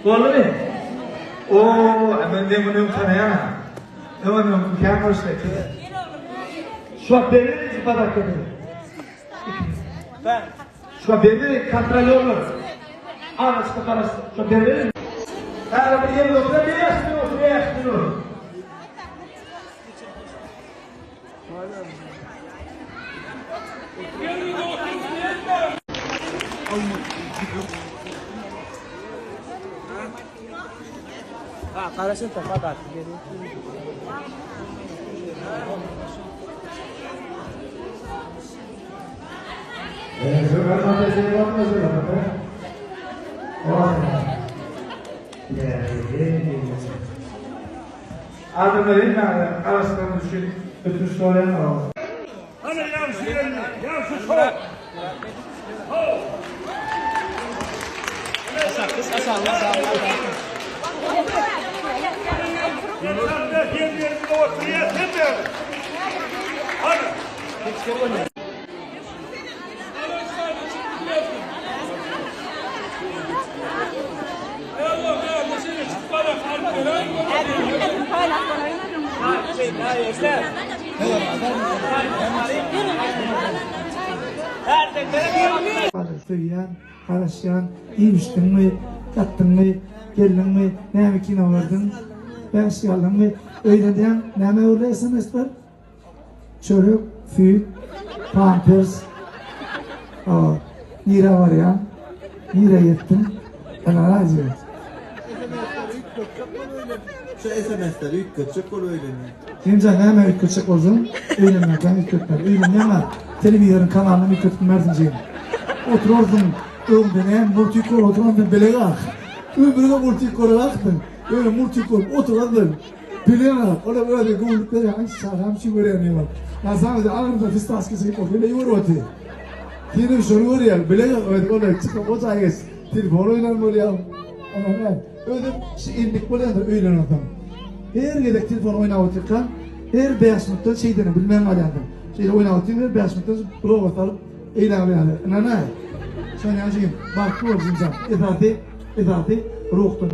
Boldumy? Oo, men men muny öň tanaýan. Öňem öň kän görüşdik. Şu wagt bermeli podarka bize. Şu wagt bermeli kontrolyorlar. Araçda garaş. Şu wagt bermeli. Häzir bir ýerde otur, 5 minut, 5 minut. Adamlar hemmäňize garaşdygyňyz üçin ötünç soraýan. Hany ýagşy geldi, ýagşy çok. Ho! Ýer-ýerinde oturýas hemmämiz. Hany. Söýýän, garaşýan, iýip-içdiňmi, ýatdyňmy, geldiňmi, näme kino gördüň, bäşlik aldyňmy, öýlenýäň, näme öwrüler sms-ler? Çörek, süýt, pampers. Hawa. Nirä barýaň? Nirä ýetdiň? Ynanaýjy. SMS-leri üýtgetjek bolup öýlen. Şu SMS-leri üýtgetjek bolup öýlenýän. Jemjan näme üýtgetjek bolsaň, öýlenmänkäň üýtgetmeli. Öýlenýäň-ä, telewizoryň kanalyny üýtgetip bilmersiň jigim. Oturarsyň, öňde näme multik görüp oturansyň bileňok. Ömrüňe multik görenoksyň. Ýöne multik görüp oturansyň. Bileňok, olam özi göwünlik berýär, aý çagam üçin görýän diýip. Ýa agyrda fistaşka çekip otyr, ýene görüp otyr. Senem şony görýäň, bileňok özi ol çykyp o jaýa geç, telefon oýnan bolýar. Ana, özüm şu endik bolýandyr öýlenensoň. Her gezek telefon oýnap otyrkaň, her 5 minutdan şeýdeni bilmän galýandyr. Şeýle oýnap otyryn, her 5 minutdan bloga salyp eýläk ýaly. Ynanaý. Şonýa jigim, bagtly bol jigimjan. Esasy, esasy ruhdan.